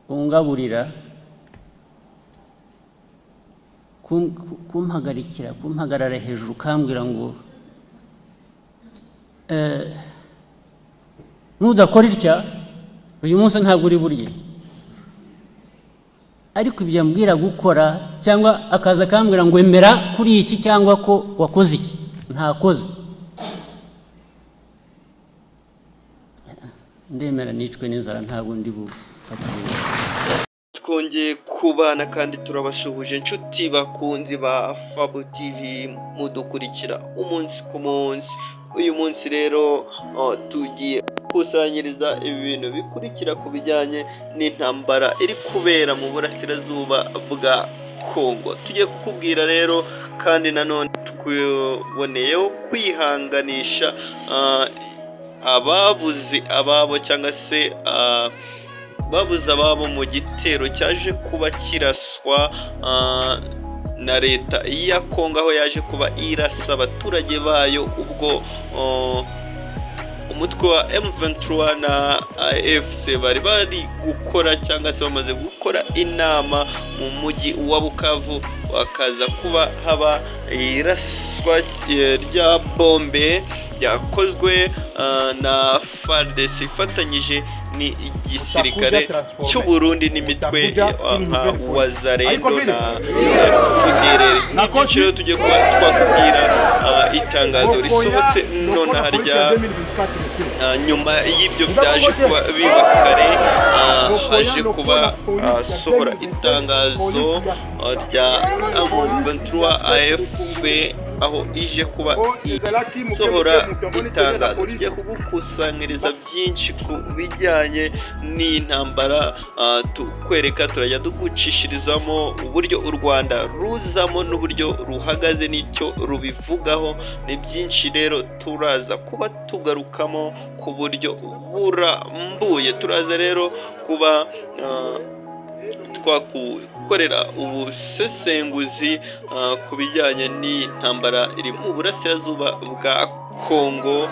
Ungaburira, kumpagarikira, kumpagarara hejuru, ukambwira ngo nudakora itya uyu munsi ntabwo uri burye. Ariko ibyo ambwira gukora, cyangwa akaza akambwira ngo emera kuri iki, cyangwa ko wakoze iki ntakoze, ndemera nicwe n'inzara, ntabwo ndi bufatire. Twongeye kubana kandi turabasuhuje, inshuti bakunzi ba Fabu TV mudukurikira umunsi ku munsi. Uyu munsi rero tugiye gukusanyiriza ibintu bikurikira ku bijyanye n'intambara iri kubera mu burasirazuba bwa Kongo. Tugiye kukubwira rero kandi nanone tuboneyeho kwihanganisha ababuze ababo, cyangwa se babuze ababo mu gitero cyaje kuba kiraswa na leta ya Kongo, aho yaje kuba irasa abaturage bayo ubwo umutwe wa M23 na AFC bari bari gukora, cyangwa se bamaze gukora inama mu mujyi wa Bukavu, bakaza kuba haba iraswa rya bombe ryakozwe na FARDC ifatanyije n'igisirikare cy'u Burundi n'imitwe nka Wazalendo na FDLR. N'ibyinshi rero tugiye kuba twakubwira, itangazo risohotse nonaha rya nyuma y'ibyo byaje kuba biba kare, haje kuba sohora itangazo rya M23 AFC, aho ije kuba isohora itangazo. Tugiye kugukusanyiriza byinshi ku bijyanye n'intambara, tukwereka, turajya dugucishirizamo uburyo u Rwanda ruzamo n'uburyo ruhagaze n'icyo rubivugaho. Ni byinshi rero turaza kuba tugarukamo ku buryo burambuye. Turaza rero kuba twakukorera ubusesenguzi ku bijyanye n'intambara iri mu burasirazuba bwa Kongo.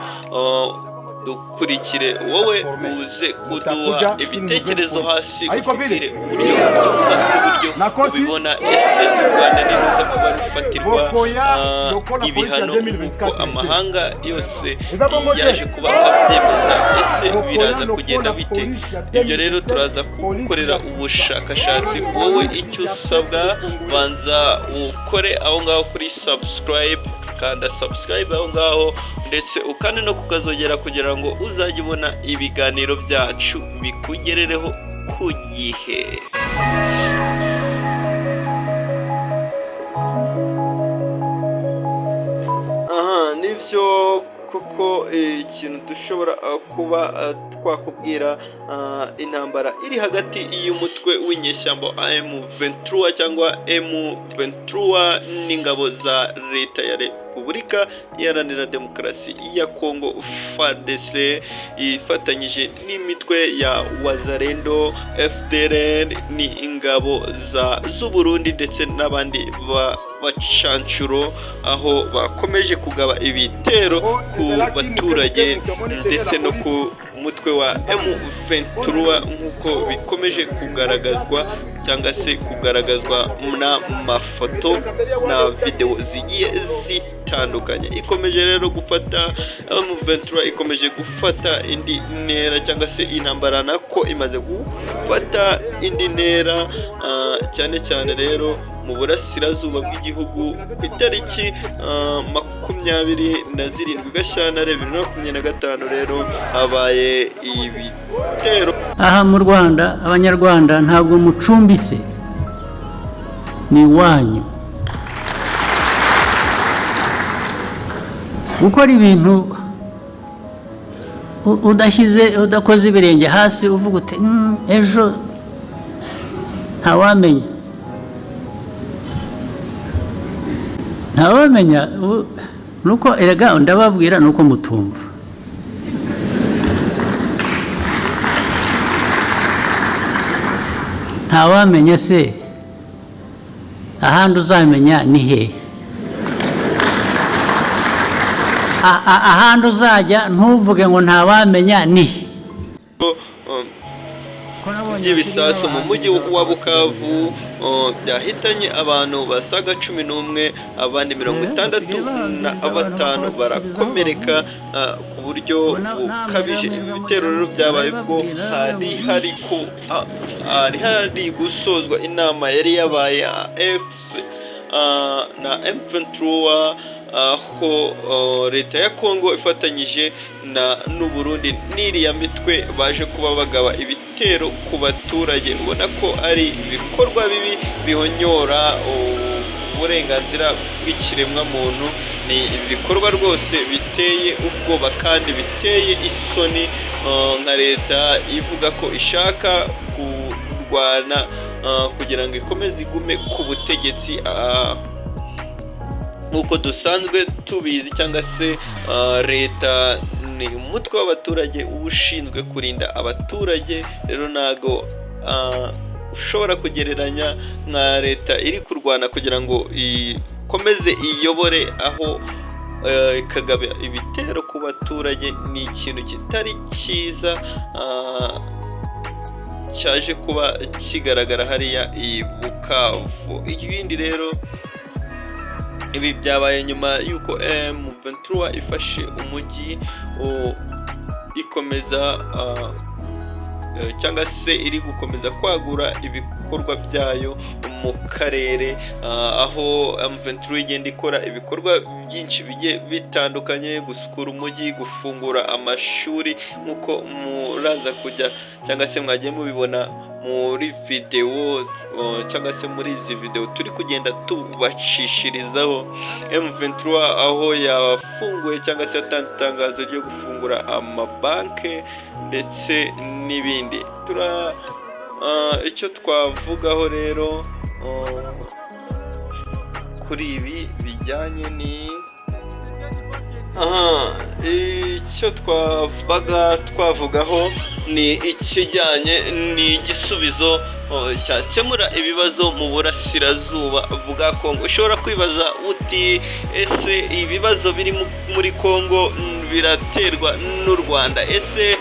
Dukurikire, wowe uze kuduha ibitekerezo hasi, utubwire uburyo ubyumva n'uburyo ubibona. Ese u Rwanda niruza kuba rufatirwa ibihano nk'uko amahanga yose yaje kuba abyemeza, ese biraza kugenda bite? Ibyo rero turaza kugukorera ubushakashatsi. Wowe icyo usabwa, banza ukore aho ngaho kuri subscribe, kanda subscribe aho ngaho, ndetse ukande no kukazogera kugira ngo uzajye ubona ibiganiro byacu bikugerereho ku gihe. Aha nibyo koko, ikintu dushobora kuba twakubwira, intambara iri hagati y'umutwe w'inyeshyamba M23 cyangwa M23 n'ingabo za leta ya Repubulika Iharanira Demokarasi ya Kongo FARDC, ifatanyije n'imitwe ya Wazalendo, FDLR, ni ingabo za z'u Burundi ndetse n'abandi bacanshuro, aho bakomeje kugaba ibitero ku baturage ndetse no ku mutwe wa M23, nk'uko bikomeje kugaragazwa cyangwa se kugaragazwa n'amafoto na videwo zigiye zitandukanye. Ikomeje rero gufata, M23 ikomeje gufata indi ntera, cyangwa se intambara nako imaze gufata indi ntera, cyane cyane rero mu burasirazuba bw'igihugu. Ku itariki 27 Gashyantare 2025 rero habaye ibitero. Aha mu Rwanda, Abanyarwanda, ntabwo mucumbitse, ni iwanyu. Gukora ibintu udashyize, udakoze ibirenge hasi, uvuga uti ejo ntawamenya, ntawamenya." Nuko erega ndababwira nuko mutumva. Ntawamenya se, ahandi uzamenya ni hehe? Ahandi uzajya ntuvuge ngo ntawamenya ni he? by'ibisasu mu mujyi wa Bukavu byahitanye abantu basaga 11, abandi 65 barakomereka ku buryo bukabije. Ibi bitero rero byabaye ubwo hari hari gusozwa inama yari yabaye ya AFC na M23, aho leta ya Congo ifatanyije na n'u Burundi n'iriya mitwe baje kuba bagaba ibitero ku baturage. Ubona ko ari ibikorwa bibi bihonyora uburenganzira bw'ikiremwamuntu. Ni ibikorwa rwose biteye ubwoba kandi biteye isoni, nka leta ivuga ko ishaka kurwana kugira ngo ikomeze igume ku butegetsi, nk'uko dusanzwe tubizi, cyangwa se leta ni umutwe w'abaturage uba ushinzwe kurinda abaturage. Rero ntago ushobora kugereranya nka leta iri kurwana kugira ngo ikomeze iyobore, aho ikagaba ibitero ku baturage. Ni ikintu kitari cyiza cyaje kuba kigaragara hariya i Bukavu. Ibindi rero, ibi byabaye nyuma y'uko M23 ifashe umujyi, ikomeza cyangwa se iri gukomeza kwagura ibikorwa byayo mu karere, aho M23 igenda ikora ibikorwa byinshi bigiye bitandukanye: gusukura umujyi, gufungura amashuri, nk'uko muraza kujya cyangwa se mwagiye mubibona muri videwo cyangwa se muri izi videwo turi kugenda tubacishirizaho. M23 aho yafunguye cyangwa se yatanze itangazo ryo gufungura amabanke ndetse n'ibindi. Tura icyo twavugaho rero kuri ibi bijyanye ni aha, icyo twabaga twavugaho ni ikijyanye n'igisubizo cyakemura ibibazo mu burasirazuba bwa Kongo. Ushobora kwibaza uti: "Ese ibibazo biri muri Kongo biraterwa n'u Rwanda?" Ese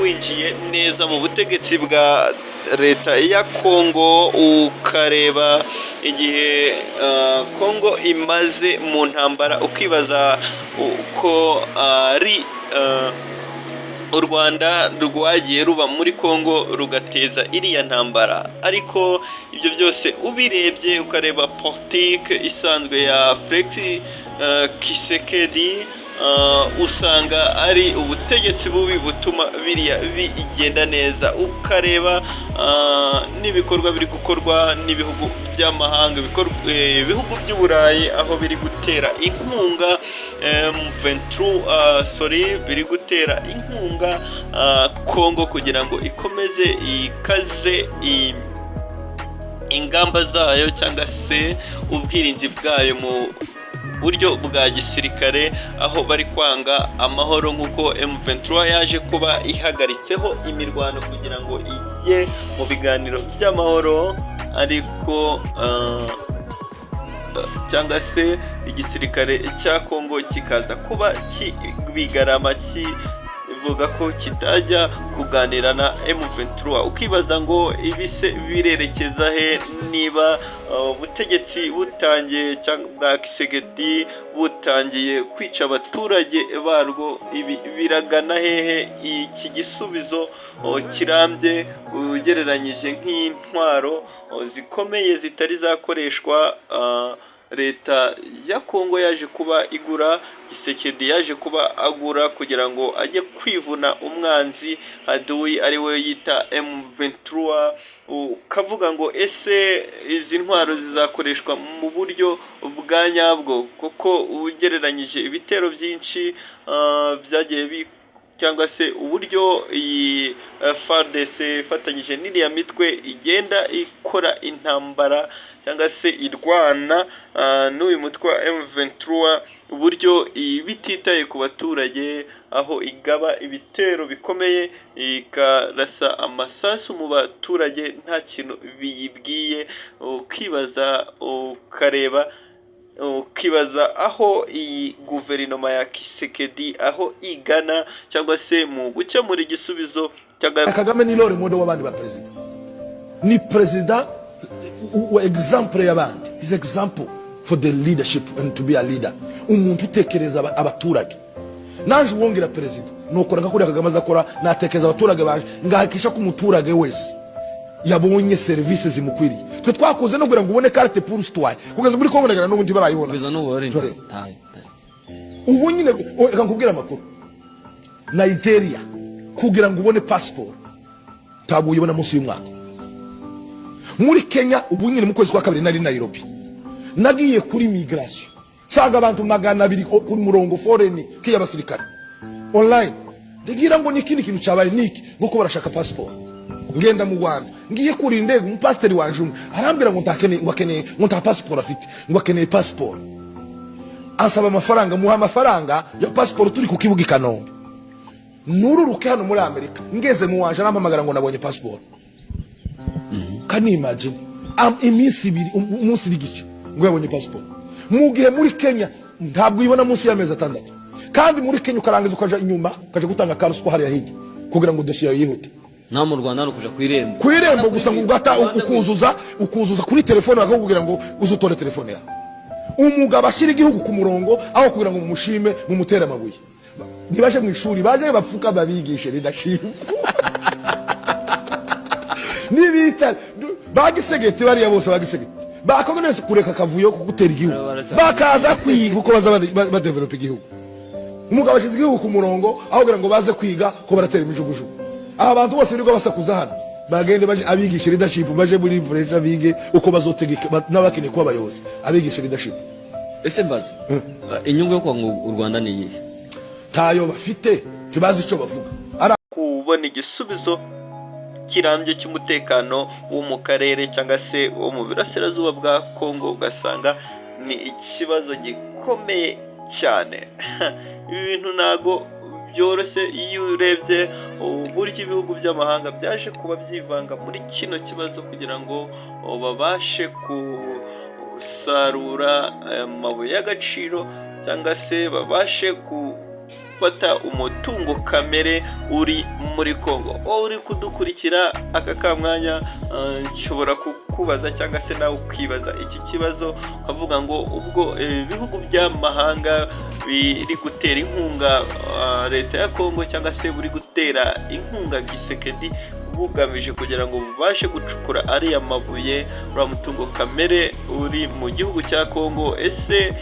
winjiye neza mu butegetsi bwa leta ya Kongo, ukareba igihe Kongo imaze mu ntambara, ukibaza uko ari u Rwanda rwagiye ruba muri Kongo rugateza iriya ntambara? Ariko ibyo byose ubirebye, ukareba politike isanzwe ya Felix Tshisekedi, usanga ari ubutegetsi bubi butuma biriya bigenda neza. Ukareba n'ibikorwa biri gukorwa n'ibihugu by'amahanga, ibihugu by'Uburayi, aho biri gutera inkunga M23, sorry, biri gutera inkunga Kongo kugira ngo ikomeze ikaze ingamba zayo cyangwa se ubwirinzi bwayo mu buryo bwa gisirikare, aho bari kwanga amahoro, nk'uko M23 yaje kuba ihagaritseho imirwano kugira ngo ijye mu biganiro by'amahoro, ariko cyangwa se igisirikare cya Kongo kikaza kuba kibigarama, kivuga ko kitajya kuganira na M23. Ukibaza ngo ibi se birerekeza he, niba ubutegetsi butangiye cyangwa bwa Tshisekedi butangiye kwica abaturage barwo? Ibi biragana hehe? Iki gisubizo kirambye, ugereranyije nk'intwaro zikomeye zitari zakoreshwa, leta ya Kongo yaje kuba igura, Tshisekedi yaje kuba agura kugira ngo ajye kwivuna umwanzi adui, ari we yita M23. Ukavuga ngo: "Ese izi ntwaro zizakoreshwa mu buryo bwa nyabwo?" Kuko ugereranyije ibitero byinshi byagiye bi cyangwa se uburyo iyi FARDC ifatanyije n'iriya mitwe igenda ikora intambara cyangwa se irwana n'uyu mutwe wa M23, uburyo bititaye ku baturage, aho igaba ibitero bikomeye, ikarasa amasasu mu baturage nta kintu biyibwiye, ukibaza ukareba. Ukibaza aho iyi guverinoma ya Tshisekedi aho igana, cyangwa se mu gukemura igisubizo cyangwa Kagame ni role model w'abandi ba perezida, ni perezida wa example y'abandi, is example for the leadership and to be a leader, umuntu utekereza abaturage. Naje uwongera perezida nukora nka kuriya Kagame azakora, natekereza abaturage baje, ngahakisha ko umuturage wese yabonye serivisi zimukwiriye. Twe twakoze no kugira ngo ubone carte pour citoyen, kugeza muri Kongo ndagana n'ubundi barayibona. Kugeza n'ubu bari Dore. Tayo, tayo. Ubu nyine reka nkubwire amakuru. Nigeria, kugira ngo ubone passport ntabwo uyibona munsi y'umwaka. Muri Kenya, ubu nyine mu kwezi kwa kabiri nari Nairobi, nagiye kuri migration nsanga abantu 200 ku murongo, foleni k'iy'abasirikare online. Ndagira ngo ni ikindi kintu cyabaye niki, ngo ko barashaka passport. Ngenda mu Rwanda, ngiye kurira indege, umupasiteri wanje umwe arambwira ngo ntakeneye, ngo akeneye, ngo nta passport afite, ngo akeneye passport, ansaba amafaranga, muha amafaranga ya pasiporo turi ku kibuga i Kanombe. Nururuke hano muri Amerika, ngeze mu wanje arampamagara ngo nabonye pasiporo. Can you imagine? Iminsi 2, umunsi n'igice, ngo yabonye pasiporo, mu gihe muri Kenya ntabwo uyibona munsi y'amezi 6. Kandi muri Kenya ukarangiza ukaja inyuma, ukaja gutanga karuswa hariya hirya kugira ngo dosiye yawe yihute. Naho mu Rwanda ni ukuja ku irembo. Ku irembo gusa, ngo ugata ukuzuza kuri telefone, bakakubwira ngo uze utore telefone yawe. Umugabo ashyira igihugu ku murongo, aho kugira ngo mumushime mumutere amabuye. Ntibaje mu ishuri, baje bapfuka babigishe leadership. Nibicara bagisegeti bariya bose bagisegeti bakagombye kureka akavuyo ko gutera igihugu, bakaza kwiga uko baza badevelopa igihugu. Umugabo ashyize igihugu ku murongo, aho kugira ngo baze kwiga ko baratera imijugujugu. Aba bantu bose birirwa basakuza hano, bagende baje abigishe leadership, baje muri pressure bige uko bazotegeka n'abakeneye kuba abayobozi, abigishe leadership. Ese mbaze, inyungu yo kwanga u Rwanda ni iyihe? Ntayo bafite, ntibazi icyo bavuga. Ari Kubona igisubizo kirambye cy'umutekano wo mu karere cyangwa se wo mu burasirazuba bwa Kongo, ugasanga ni ikibazo gikomeye cyane. Ibi bintu ntago byoroshye iyo urebye uburyo ibihugu by'amahanga byaje kuba byivanga muri kino kibazo kugira ngo babashe gusarura aya mabuye y'agaciro, cyangwa se babashe gufata umutungo kamere uri muri Kongo. Wowe uri kudukurikira aka kamwanya, nshobora kukubaza cyangwa se nawe ukibaza iki kibazo, ukavuga ngo ubwo ibihugu by'amahanga biri gutera inkunga leta ya Kongo, cyangwa se buri gutera inkunga Tshisekedi bugamije kugira ngo bubashe gucukura ariya mabuye, uriya mutungo kamere uri mu gihugu cya Kongo, ese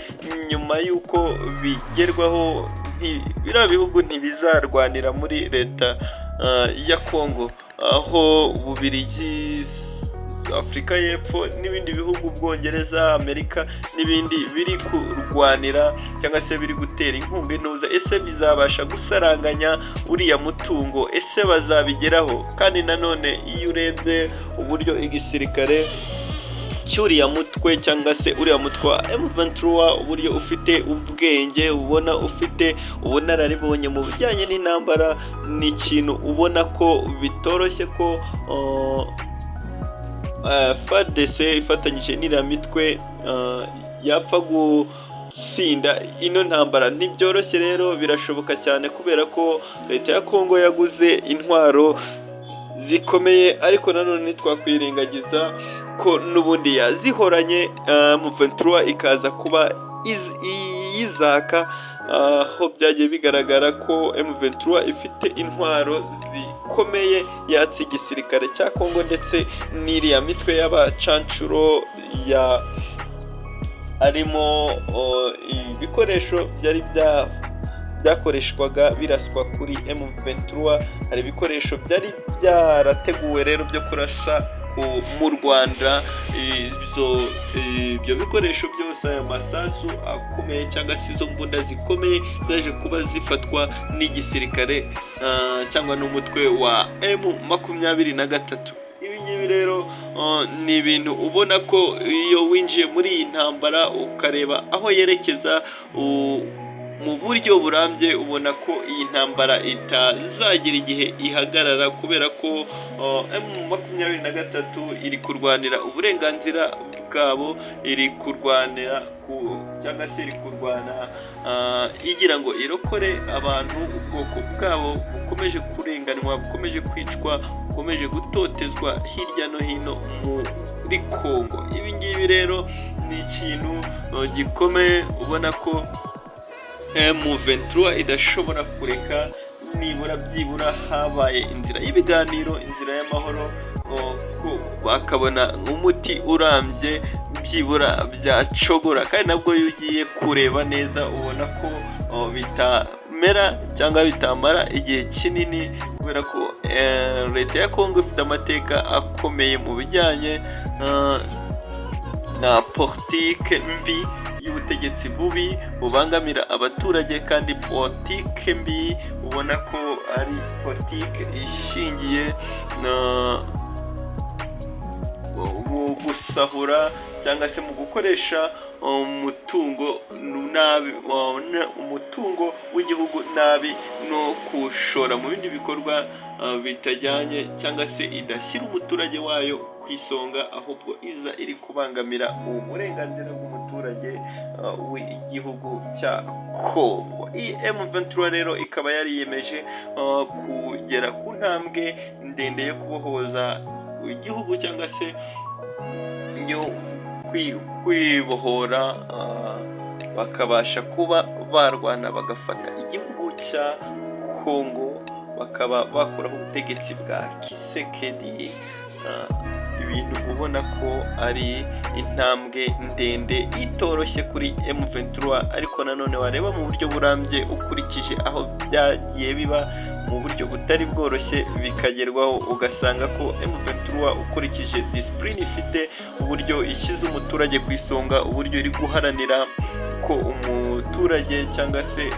nyuma y'uko bigerwaho biriya bihugu ntibizarwanira muri leta ya Kongo, aho Ububirigi, Afurika y'Epfo n'ibindi bihugu, Ubwongereza, Amerika n'ibindi biri kurwanira cyangwa se biri gutera inkunga intuza, ese bizabasha gusaranganya uriya mutungo? Ese bazabigeraho? Kandi nanone iyo urebye uburyo igisirikare cy'uriya mutwe, cyangwa se uriya mutwe wa M23, uburyo ufite ubwenge, ubona ufite ubunararibonye mu bijyanye n'intambara, ni ikintu ubona ko bitoroshye ko FARDC ifatanyije n'iriya mitwe yapfa gutsinda ino ntambara. Ntibyoroshye rero, birashoboka cyane kubera ko leta ya Kongo yaguze intwaro zikomeye, ariko nanone ntitwakwirengagiza ko n'ubundi yazihoranye, M23 ikaza kuba yizaka, aho byagiye bigaragara ko M23 ifite intwaro zikomeye yatse igisirikare cya Kongo ndetse n'iriya mitwe y'abacancuro ya harimo ibikoresho byari byakoreshwaga biraswa kuri M23. Hari ibikoresho byari byarateguwe rero byo kurasa mu Rwanda. Ibyo bikoresho byose, aya masasu akomeye cyangwa se izo mbunda zikomeye, zaje kuba zifatwa n'igisirikare cyangwa n'umutwe wa M23. Ibi ngibi rero ni ibintu ubona ko iyo winjiye muri iyi ntambara ukareba aho yerekeza. Mu buryo burambye ubona ko iyi ntambara itazagira igihe ihagarara, kubera ko M23 iri kurwanira uburenganzira bwabo, iri kurwanira ku cyangwa se iri kurwana igira ngo irokore abantu, ubwoko bwabo bukomeje kurenganwa, bukomeje kwicwa, bukomeje gutotezwa hirya no hino muri Kongo. Ibi ngibi rero ni ikintu gikomeye ubona ko M23 idashobora kureka. Nibura byibura habaye inzira y'ibiganiro, inzira y'amahoro, ko bakabona umuti urambye, byibura byacogora. Kandi nabwo iyo ugiye kureba neza ubona ko bitamera cyangwa bitamara igihe kinini, kubera ko leta ya Kongo ifite amateka akomeye mu bijyanye na politike mbi y'ubutegetsi bubi bubangamira abaturage, kandi politike mbi ubona ko ari politike ishingiye na mu gusahura cyangwa se mu gukoresha umutungo nabi, umutungo w'igihugu nabi, no kuwushora mu bindi bikorwa bitajyanye cyangwa se idashyira umuturage wayo ku isonga, ahubwo iza iri kubangamira uburenganzira bw'umuturage w'igihugu cya Kongo. Iyi M23 rero ikaba yariyemeje kugera ku ntambwe ndende yo kubohoza igihugu cyangwa se yo kwibohora, bakabasha kuba barwana bagafata igihugu cya Kongo, bakaba bakuraho ubutegetsi bwa Tshisekedi. Ibintu ubona ko ari intambwe ndende itoroshye kuri M23, ariko nanone wareba mu buryo burambye ukurikije aho byagiye biba mu buryo butari bworoshye bikagerwaho, ugasanga ko M23 ukurikije discipline ifite, uburyo ishyize umuturage ku isonga, uburyo iri guharanira ko umuturage cyangwa se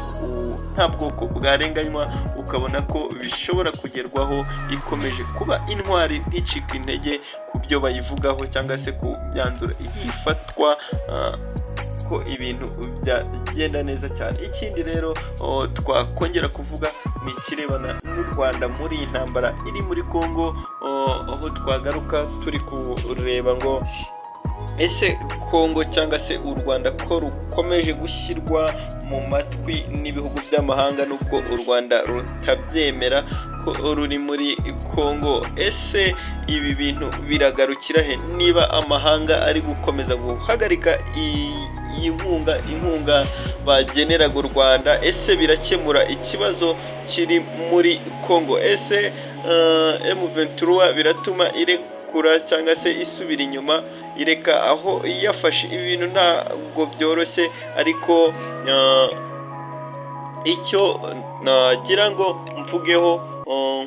nta bwoko bwarenganywa, ukabona ko bishobora kugerwaho ikomeje kuba intwari, nticike intege ku byo bayivugaho cyangwa se ku myanzuro ifatwa, ko ibintu byagenda neza cyane. Ikindi rero twakongera kuvuga ni ikirebana n'u Rwanda muri iyi ntambara iri muri Congo, aho twagaruka turi kureba ngo ese Kongo cyangwa se u Rwanda ko rukomeje gushyirwa mu matwi n'ibihugu by'amahanga, nubwo u Rwanda rutabyemera ko ruri muri Kongo, ese ibi bintu biragarukira he niba amahanga ari gukomeza guhagarika iyi nkunga bageneraga u Rwanda? Ese birakemura ikibazo kiri muri Kongo? Ese M23 biratuma irekura cyangwa se isubira inyuma ireka aho yafashe? Ibintu ntabwo byoroshye, ariko icyo nagira ngo mvugeho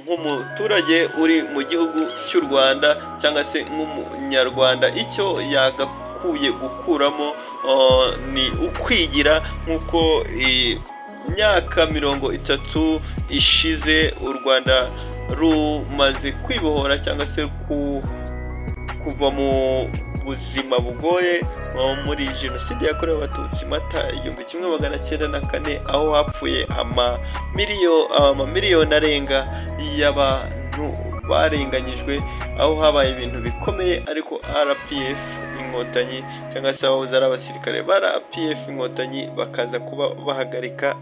nk'umuturage uri mu gihugu cy'u Rwanda cyangwa se nk'umunyarwanda, icyo yagakwiye gukuramo ni ukwigira nk'uko imyaka 30 ishize u Rwanda rumaze kwibohora cyangwa se kuva mu buzima bugoye muri jenoside yakorewe Abatutsi Mata 1904, aho hapfuye amamiliyoni arenga y'abantu barenganyijwe, aho habaye ibintu bikomeye, ariko RPF Inkotanyi cyangwa se abahoze ari abasirikare ba RPF Inkotanyi bakaza kuba bahagarika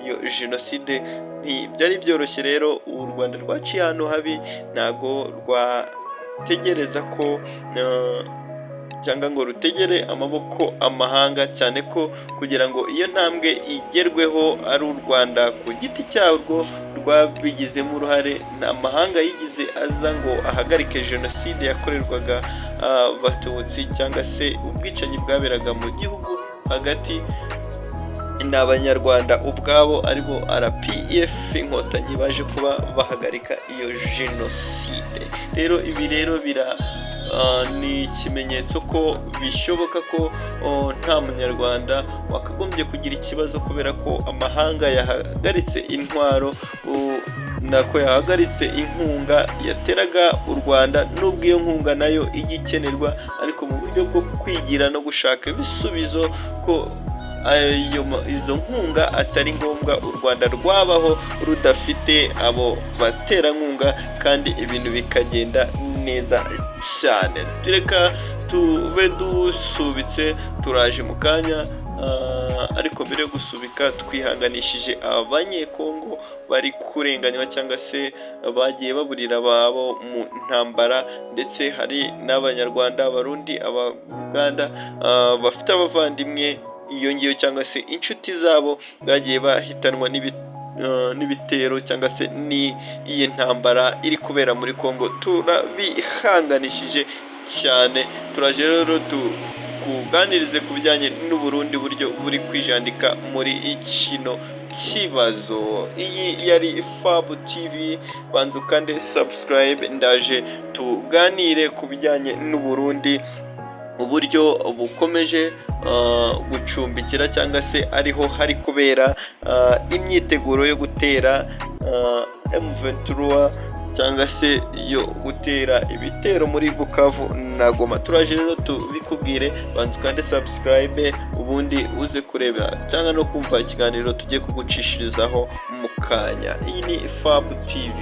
iyo jenoside. Ntibyari byoroshye rero. U Rwanda rwaciye ahantu habi, ntabwo rwategereza ko cyangwa ngo rutegere amaboko amahanga, cyane ko kugira ngo iyo ntambwe igerweho ari u Rwanda ku giti cyarwo rwabigizemo uruhare. Nta mahanga yigize aza ngo ahagarike jenoside yakorerwaga Abatutsi cyangwa se ubwicanyi bwaberaga mu gihugu hagati. Ni Abanyarwanda ubwabo, aribo RPF Inkotanyi, baje kuba bahagarika iyo jenoside. Rero ibi rero bira ni ikimenyetso ko bishoboka ko nta munyarwanda wakagombye kugira ikibazo kubera ko amahanga yahagaritse intwaro, nako yahagaritse inkunga yateraga u Rwanda, nubwo iyo nkunga nayo ijya ikenerwa, ariko mu buryo bwo kwigira no gushaka ibisubizo ko Izo nkunga atari ngombwa, u Rwanda rwabaho rudafite abo baterankunga kandi ibintu bikagenda neza cyane. Reka tube dusubitse, turaje mu kanya. Ariko mbere yo gusubika, twihanganishije Abanyekongo bari kurenganywa cyangwa se bagiye baburira ababo mu ntambara, ndetse hari n'Abanyarwanda, Abarundi, Abaganda bafite abavandimwe iyo ngiyo cyangwa se inshuti zabo bagiye bahitanwa n'ibitero cyangwa se n'iyi ntambara iri kubera muri Kongo. Turabihanganishije cyane. Turaje rero tukuganirize ku bijyanye n'Uburundi, buryo buri kwijandika muri kino kibazo. Iyi yari Fabu TV, banza ukande subscribe, ndaje tuganire ku bijyanye n'Uburundi, uburyo bukomeje gucumbikira cyangwa se ariho hari kubera imyiteguro yo gutera M23 cyangwa se yo gutera ibitero muri Bukavu na Goma. Turaje rero tubikubwire, banza ukande subscribe, ubundi uze kureba cyangwa no kumva ikiganiro tugiye kugucishirizaho mu kanya. Iyi ni Fabu TV.